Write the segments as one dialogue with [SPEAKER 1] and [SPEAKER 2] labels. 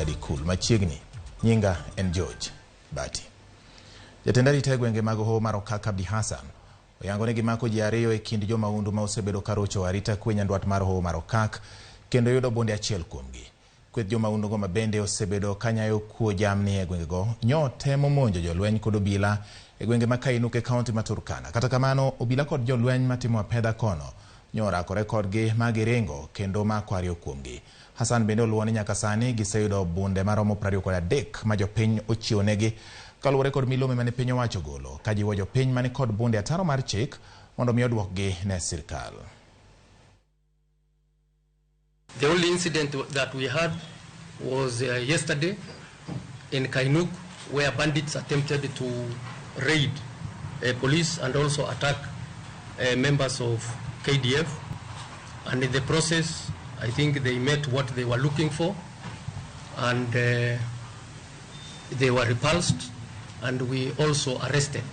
[SPEAKER 1] Daddy Cool. Machiegni, nyinga en George Bati. Jatend arita e gwenge mag Hoho mar Okak Abdi Hassan oyango ni gimako ji ariyo e kind jomaundu ma osebedo karocho arita kwe nyandwat mar Hoho mar Okak kendo yudo bunde achiel kuomgi. Kweth jomaundugo ma bende osebedo kanyayo kuo jamni e gwengego nyo temo monjo jolweny kod obila e gwenge ma Kainuk e kaunti ma Turkana. Kata kamano, obila kod jolweny matimo apedha kono nyo orakore kodgi ma giringo kendo mako ariyo kuomgi. Hassan bende oluwo ni nyaka sani giseyudo bunde maromo 23 ma jopiny ochiwo negi kaluwore kod milome mane piny owacho ogolo kajiwo jopiny mani kod bunde ataro mar chik mondo mi oduokgi ne sirkal.
[SPEAKER 2] The only incident that we had was yesterday in Kainuk, where bandits attempted to raid police and also attack members of KDF. And in the process, I think they met what they were looking for, and they were repulsed, and we also arrested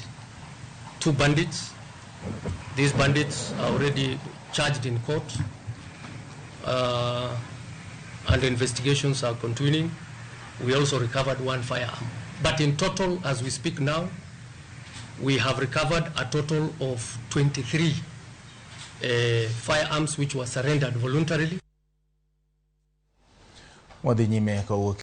[SPEAKER 2] 2 bandits. These bandits are already charged in court, and investigations are continuing. We also recovered 1 firearm. But in total, as we speak now, we have recovered a total of 23 firearms which were surrendered voluntarily.
[SPEAKER 1] Wadhi nyime kawuok.